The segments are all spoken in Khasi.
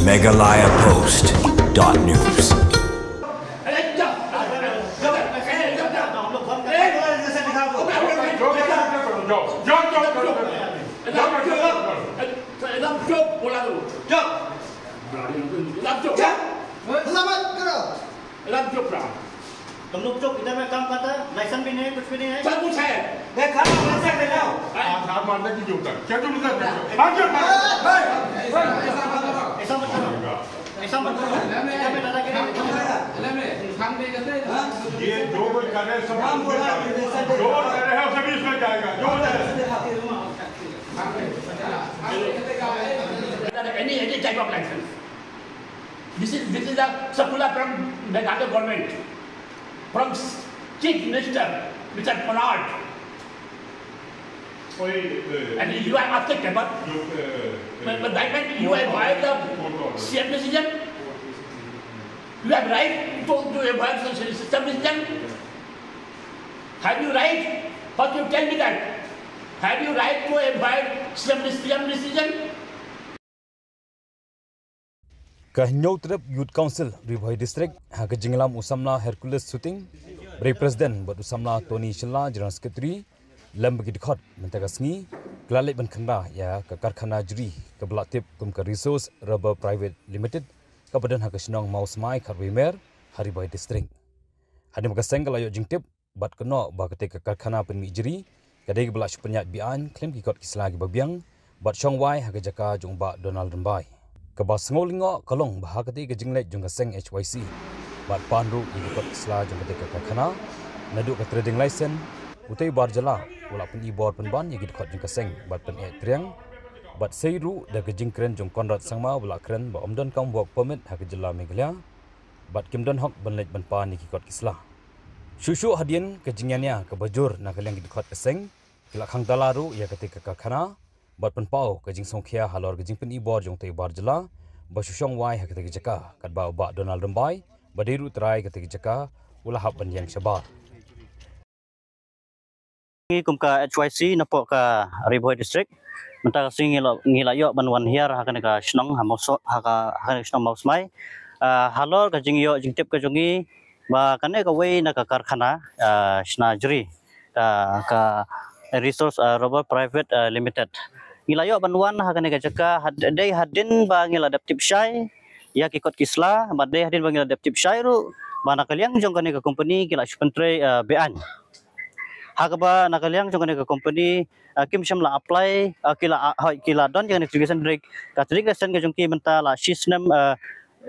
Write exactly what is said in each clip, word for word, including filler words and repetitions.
Meghalaya Post dot news. Selamat kena. तुम लोग चुप, इधर में काम करता है, लाइसेंस भी नहीं है, कुछ भी नहीं है। सब कुछ है। मैं खा रहा हूँ, लाइसेंस ले लाओ। हाँ, साहब, मानता की जो कर। क्या तुम इधर कर? हाँ, क्यों? ऐसा मत करो। ऐसा मत करो। इधर में दादागिरी मत करो। ये जो कोई कर रहे हैं, सब हम बोला, जो कर रहे हैं, सभी इसमें जाएगा। जो कर रहे हैं। Any, any type of license. This is, this is a circular from Meghalaya government, from Chief Minister, Mister Conrad. And you are asking, but, but, but that means you have violated the C M decision. You have right to, to avoid the C M decision. Have you right? First you tell me that. Have you right to avoid C M, C M decision? Ka Hynñiewtrep Youth Council Ri Bhoi District ha ka jingïalam u samla Hercules Suting, brei President bad u samla Tony Shylla, General Secretary, lem bad ki dkhot mynta ka sngi ki la leit ban kynda ïa ka karkhana jri kaba la tip kum ka Resource Rubber Private Limited kaba don ha ka shnong Mawsmai Kharwei Mer ha Ri Bhoi District. Hadien ba ka seng ka la ïoh jingtip bad kynnoh ba katei ka karkhana pynmih jri ka dei kaba la shu pynïaid beaiñ khlem ki kot ki sla kiba biang bad shong wai ha ka jaka jong u Bah Donald Rymbai. Kaba sngew lyngngoh ka long ba ha katei ka jingleit jong ka seng H Y C bad pan ruh ïa ki kot ki sla jong katei ka karkhana naduh ka trading license, utei u bar jylla u la pyni bor pynban ïa ki dkhot jong ka seng bad pyneh triang bad sei ruh da ka jingkren jong u Conrad Sangma ba la kren ba ym donkam work permit ha ka jylla Meghalaya bad kim don hok ban leit ban pan ïa ki kot ki sla. Shuh shuh hadien ka jingïania kaba jur na ka liang ki dkhot ka seng ki la khang tala ruh ïa katei ka karkhana bad pynpaw ka jingsngewkhia halor ka jingpyni bor jong utei u bar jylla ba shu shong wai ha katei ka jaka katba u Bah Donald Rymbai ba dei ruh u trai katei ka jaka u la hap ban ïeng shabar. Ngi kum ka H Y C napoh ka Ri Bhoi District mynta ka sngi ngi la ïoh ban wan hiar ha kane ka shnong ha Mawsmai ha kane ka shnong Mawsmai halor ka jingïoh jingtip ka jong ngi ba kane kawei na ka karkhana shna jri ka ka Resource Rubber Private Limited. Ngi la ïoh ban wan ha kane ka jaka dei hadien ba ngi la dep tip shai ïa ki kot ki sla bad dei hadien ba ngi la dep tip shai ruh ba na ka liang jong kane ka kompani ki la shu pyntrei beaiñ. Ha kaba na ka liang jong kane ka kompani kim shym la apply ki la hoi ki la don jong kane ka trading license, ka trading license ka jong ki mynta la shisnem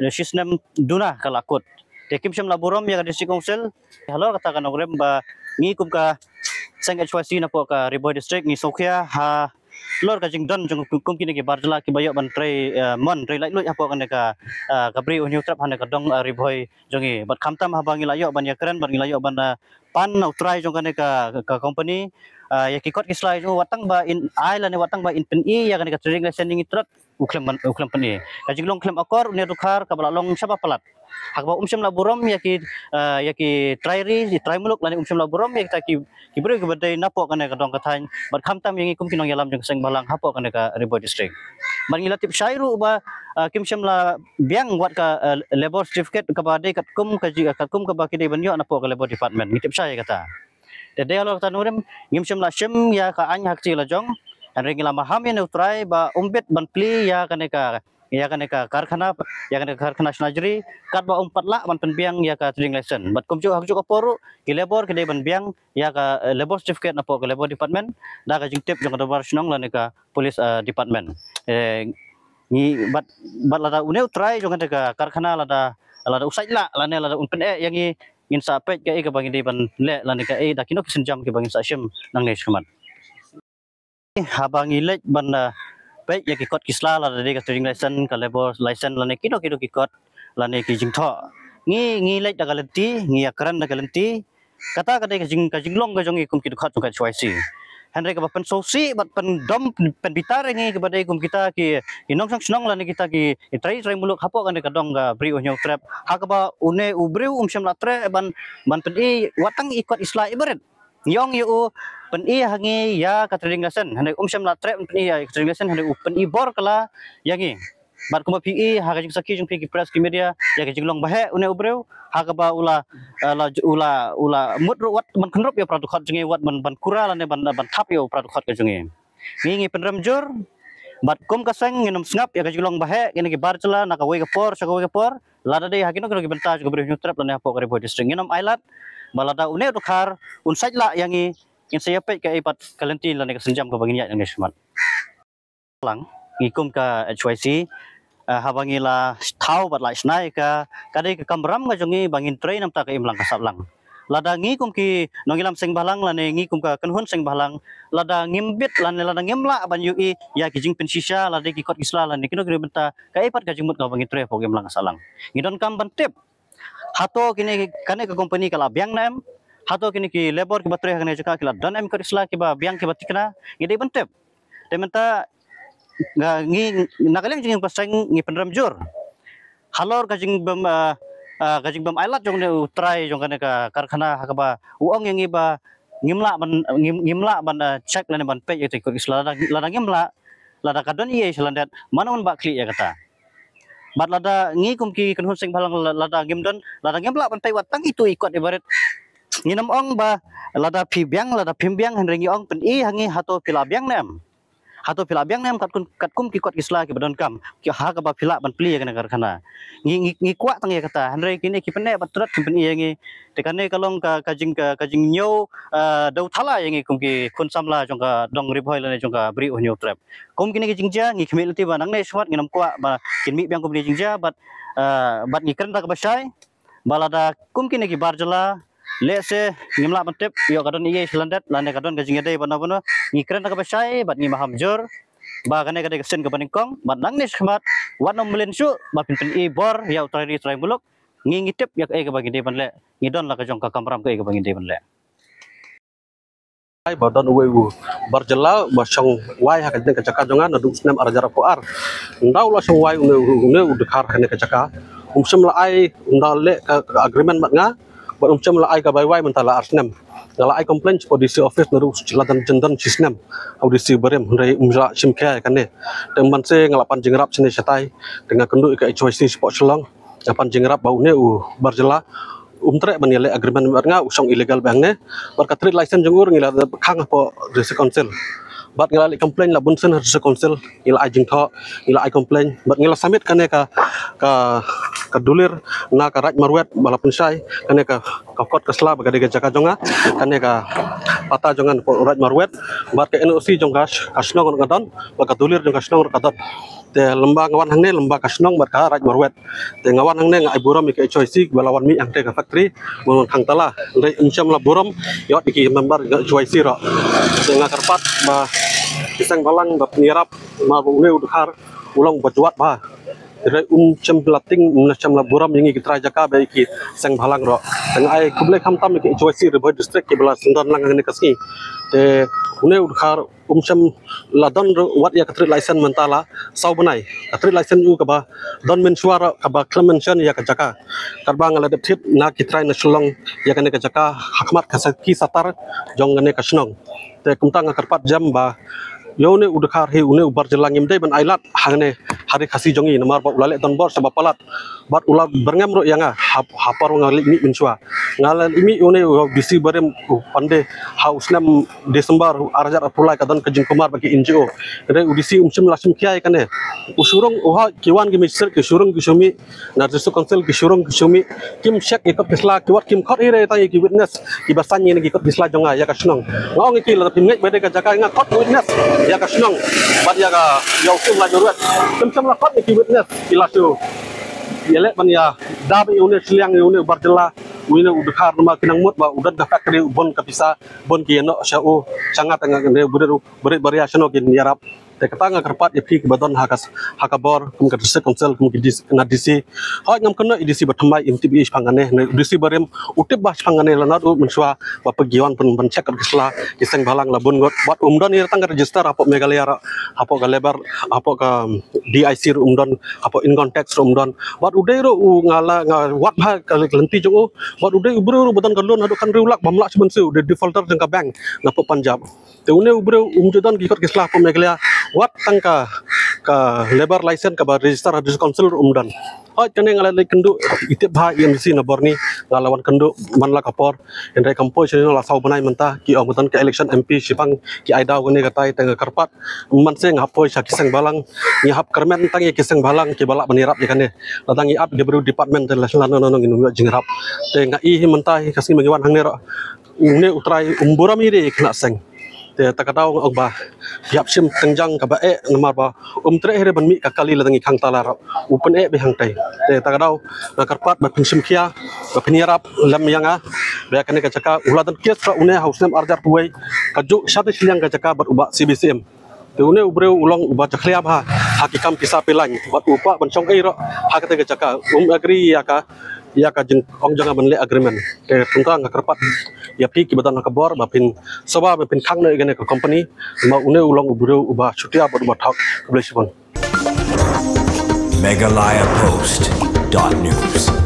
shisnem duna ka la kut. Te kim shym la burom ïa ka district council. Halor kata ka nongrim ba ngi kum ka seng H Y C napoh ka Ri Bhoi District ngi sngewkhia halor ka jingdon jong kum kine ki bar jylla kiba ïoh ban trei mon trei laitluid hapoh kane ka ka Bri U Hynñiewtrep hane ka dong Ri Bhoi jong ngi bad khamtam haba ngi la ïoh ban ïakren bad ngi la ïoh ban pan u trai jong kane ka ka kompani ïa ki kot ki sla jong wat tang ba in ai lane wat tang ba in pyni ïa kane ka trading license ngi trot u khlem u khlem pyni. Ka jinglong khlem akor une u dkhar kaba la long shaba palat. Haba um shym la burom ïa ki ïa ki trai ri ïa trai muluk lane um shym la burom ïa kita ki ki briew kiba dei napoh kane ka dong ka thaiñ bad khamtam ïa ngi kum ki nongïalam jong ka seng balang hapoh kane ka Ri Bhoi District. Bad ngi la tip shai ruh ba kim shym la biang wat ka labour certificate kaba dei katkum ka ji katkum kaba ki dei ban ïoh napoh ka labour department ngi tip shai ïa kata. Te dei halor kata nongrim ngim shym la shim ïa ka aiñ ha ka jingla jong. Hynrei ngi la maham ïa une u trai ba um bit ban plie ïa kane ka ïa kane ka karkhana ïa kane ka karkhana shna jri katba um pat lah ban pynbiang ïa ka trading license. Bad kumjuh ha kajuh ka por ruh ki labour ki dei ban biang ïa ka labour certificate napoh ka labour department da ka jingtip jong ka dorbar shnong lane ka police department. Ngi bad bad lada une u trai jong kane ka karkhana lada lada u sait lah lane lada un pyneh ïa ngi ngin sa peit kaei kaba ngi dei ban leh lane kaei da kino ki sienjam kiba ngin sa shim nangne shakhmat. Haba ngi leit ban peit ïa ki kot ki sla lada dei ka trading license ka labour license lane kino kino ki kot lane ki jingthoh ngi ngi leit da ka lynti ngi ïakren da ka lynti. Kata ka dei ka jing ka jinglong ka jong ngi kum ki dkhot jong ka H Y C. Hynrei kaba pynsngewsih bad pyndom pynbitar ïa ngi kaba dei kum kita ki ki nongshong shnong lane kita ki trai trai muluk hapoh kane ka dong ka Bri U Hynñiewtrep ha kaba une u briew um shym la treh ban ban pyni wat tang i kot i sla i barit. Ngi ong ïa u pyni ha ngi ïa ka trading license hynrei um shym la treh ban pyni ïa ka trading license hynrei u pyni bor kylla ïa ngi. Bad kumba phi i ha ka jingsakhi jong phi ki press ki media, ïa ka jinglong ba heh une u briew, ha kaba u la, eh, la, u la, u la mut ruh wat ban kynrup ïa u para dkhot jong ngi, wat ban, ban kura lane ban, ban thap ïa u para dkhot ka jong ngi. Ngi ngi pynrem jur, bad kum ka seng ngin ym sngap ïa ka jinglong ba heh kine ki bar jylla na kawei ka por sha kawei ka por, lada dei ha kino kino ki bynta jong ka Bri u Hynñiewtrep lane hapoh ka Ri Bhoi District. Ngin ym ailad ba lada une u dkhar un sait lah ïa ngi, ngin sa ïa peit kaei pat ka lynti lane ka sienjam kaba ngin ïaid nangne shakhmat. Lang, ngi kum ka H Y C, eh, haba ngi la thaw bad la shna ïa ka, ka dei ka kamram ka jong ngi ba ngin trei namar ka imlang ka sahlang. Lada ngi kum ki nongïalam seng bhalang lane ngi kum ka kynhun seng bhalang, lada ngim bit lane lada ngim lah ban ïohi ïa ki jingpynshisha lada ki kot ki sla lane kino kino bynta, kaei pat ka jingmut kaba ngin trei hapoh ka imlang ka sahlang. Ngi donkam ban tip hato kine, kane ka company ka la biang ne em, hato kine ki labour kiba trei ha kane ka jaka ki la don em ki kot ki sla kiba biang kiba thikna, ngi dei ban tip. Te mynta nga, ngi, na ka liang jong ngi ba seng ngi pynrem jur halor ka jingbym, ah, ah, ka jingbym ailad jong une u trai jong kane ka karkhana ha kaba u ong ïa ngi ba ngim lah ban, ngim, ngim lah ban, ah, check lane ban peit ïa ki kot ki sla. Lada, lada ngim lah, lada ka don eiei sha lyndet, mano un bah khlieh ïa kata? Bad lada ngi kum ki kynhun seng bhalang la-, lada ngim don, lada ngim lah ban peit wat tang itu i kot i barit, ngin ym ong ba lada phi biang, lada phim biang, hynrei ngi ong pyni ha ngi hato phi la biang ne em. Hato phi la biang ne em katkum, katkum ki kot ki sla kiba donkam, ki ha kaba phi lah ban plie ïa kane ka karkhana. Ngi, ngi, ngi kwah tang ïa kata, hynrei kine ki pyneh bad trot ki pyni ïa ngi. Te kane ka long ka, ka jing, ka, ka jingñiew, ah, dewthala ïa ngi kum ki khun samla jong ka dong Ri Bhoi lane jong ka Bri u Hynñiewtrep. Kum kine ki jingjia ngi khmih lynti ba nangne shakhmat ngin ym kwah ba kin mih biang kum kine ki jingjia bad, ah, bad ngi kren da kaba shai ba lada kum kine ki bar jylla lehse ngim lah ban tip ïoh ka don eiei sha lyndet lane ka don ka jingïadei bad no bad no, ngi kren da kaba shai bad ngi maham jur ba kane ka dei ka sien kaba nyngkong bad nangne shakhmat wat nym mlien shuh ba phin pyni bor ïa u trai ri trai muluk. Ngi, ngi tip ïa kaei kaba ngi dei ban leh, ngi don la ka jong ka kamram kaei kaba ngi dei ban leh. Ai ba don uwei u bar jylla ba shong wai ha kane ka jaka jong nga naduh u snem ar hajar arphew ar. Ynda u la shong wai une, une u dkhar ha kane ka jaka, um shym la ai, ynda leh ka, ka agreement bad nga, bad um shym la ai ka bai wai mynta la ar snem. Nga la ai complaint sha D C office naduh la dang jyndan shi snem ha u D C barim, hynrei um la shim khia ïa kane. Te mynta nga la pan jingïarap shane shatai, te nga kynduh ïa ka H Y C shapoh Shillong, nga pan jingïarap ba une u bar jylla um treh ban ïaleh agreement bad nga, u shong illegal bad hangne. Bad ka trade license jong u ruh ngi la khang hapoh District Council. Bad ngi la leh complaint la bun sien ha District Council, ngi la ai jingthoh, ngi la ai complaint, bad ngi la submit kane ka, ka, ka dulir na ka Raid Marwet ba la pynshai kane ka, ka kot ka sla ba ka dei ka jaka jong nga, kane ka pata jong nga napoh Raid Marwet, bad ka N O C jong ka, ka shnong ruh ka don, bad ka dulir jong ka shnong ruh ka don. Te lymba nga wan hangne lymba ka shnong bad ka Raid Marwet. Te nga wan hangne nga ai burom ïa ka H Y C ba la wan mih hangtei ka factory ban wan khang tala. Hynrei um shym la burom ïa wat ïa ki member ka H Y C ruh. Te nga kyrpad ba ki seng bhalang ba pynïarap namar ba une u dkhar u long ba jwat bha. Hynrei um shym la tieng, um shym la burom ïa ngi ki trai jaka bad ïa ki seng bhalang ruh. Te nga ai khublei khamtam ïa ka H Y C Ri Bhoi District kiba la sngewdon lang hangne ka sngi. Te une u dkhar um shym la don ruh wat ïa ka trade license mynta la saw bnai. Ka trade license u kaba don mynshuwa ruh kaba khlem mention ïa ka jaka. Katba nga la dep thied na ki trai na Shillong ïa kane ka jaka ha khmat ka sa-, ki satar jong kane ka shnong. Te kumta nga kyrpad jem ba ïa une u dkhar hi, une u bar jylla ngim dei ban ailad hangne ha ri Khasi jong ngi namar ba u la leh donbor sa ba palat. Bad u la byrngem ruh ïa nga ha, ha por nga leit mih mynshuwa. Nga la leit mih ïa une u D C barim u Pandey ha u snem December ar hajar arphew lai, ka don ka jingkulmar bad ki N G O. Hynrei u D C um shym la shim khia ïa kane. U shu rung, u ha ki wan ki magistrate ki shu rung ki shu mih, na District Council ki shu rung ki shu mih. Kim check ïa ki kot ki sla, ki wat kim khot hi re tang ïa ki witness kiba saiñ ïa ki kot ki sla jong nga ïa ka shnong. Nga ong ïa ki lada phim ngeit ba dei ka jaka nga khot witness ïa ka shnong bad ïa ka, ïa u Kim Lajurwet. Kim shym la khot ïa ki witness, ki la shu ïaleh ban ïa dap ïa une shiliang ïa une bar jylla, une u dkhar namar ki nang mut ba u don ka factory, u bun ka pisa, bun ki ïa noh sha u, sha nga tang ne u barit, u barit baria shano kin ïarap. Te kata nga kyrpad ïa phi kiba don ha ka, ha ka bor kum ka District Council kum ki D C, na D C. Hooid ngam kynnoh ïa D C ba thymmai, im tip ïa shaphang kane, ne D C barim u tip bha shaphang kane, la naduh mynshuwa ba peit ki wan pyn, pyncheck kot ki sla, ki seng bhalang la bun ngut. Bad um don ïa tang ka register hapoh Meghalaya ruh, hapoh ka labour, hapoh ka D I C ruh um don, hapoh income tax ruh um don. Bad u dei ruh u nga la, nga wad bha ka lynti jong u. Bad u dei u briew ruh ba don ka loan haduh khathynriew lak bym lah shuh ban siew, u dei defaulter jong ka bank napoh Punjab. Te une u briew um ju don ki kot ki sla hapoh Meghalaya. Wat tang ka ka labour license kaba register ha District Council ruh um don. Hooid, kane nga la leit kynduh, i tip bha i M D C na bor ni, nga la wan kynduh man la ka por. Hynrei kam poi shane, la saw bnai mynta, ki ong mynta ka election M P shibang ki ai daw kane katai, te nga kyrpad. Man se nga hap poi sha ki seng bhalang, nga hap kyrmen tang ïa ki seng bhalang kiba lah ban ïarap ïa kane. Lada ngi ap ïa ki briew department te la lano lano ngin ym ïoh jingïarap. Te nga i hi mynta hi ka sngi ma ngi wan hangne ruh, une u trai um burom ïa ki khynnah seng. Te ta ka daw nga ong ba ïap shim tyngjang kaba eh, namar ba um treh hi re ban mih ka kali lada ngi khang tala ruh. U pyneh bha hangtai. Te ta ka daw nga kyrpad ba phin shim khia, ba phin ïarap lem ïa nga. Ba kane ka jaka u la don case ruh une ha u snem ar hajar arphew wei, ka juh shane shiliang ka jaka bad u bah C B C M. Te une u briew u long uba jakhlia bha ha ki kam pisa pilan, bad u kwah ban shong ei ruh ha kata ka jaka, um agree ïa ka, ïa ka jingong jong nga ban leh agreement. Te kumta nga kyrpad ïa phi kiba don ha ka bor ba phin sngewbha ba phin khang noh ïa kane ka company, namar une u long u briew uba shutia bad uba thok. Khublei shibun. Meghalaya Post dot news.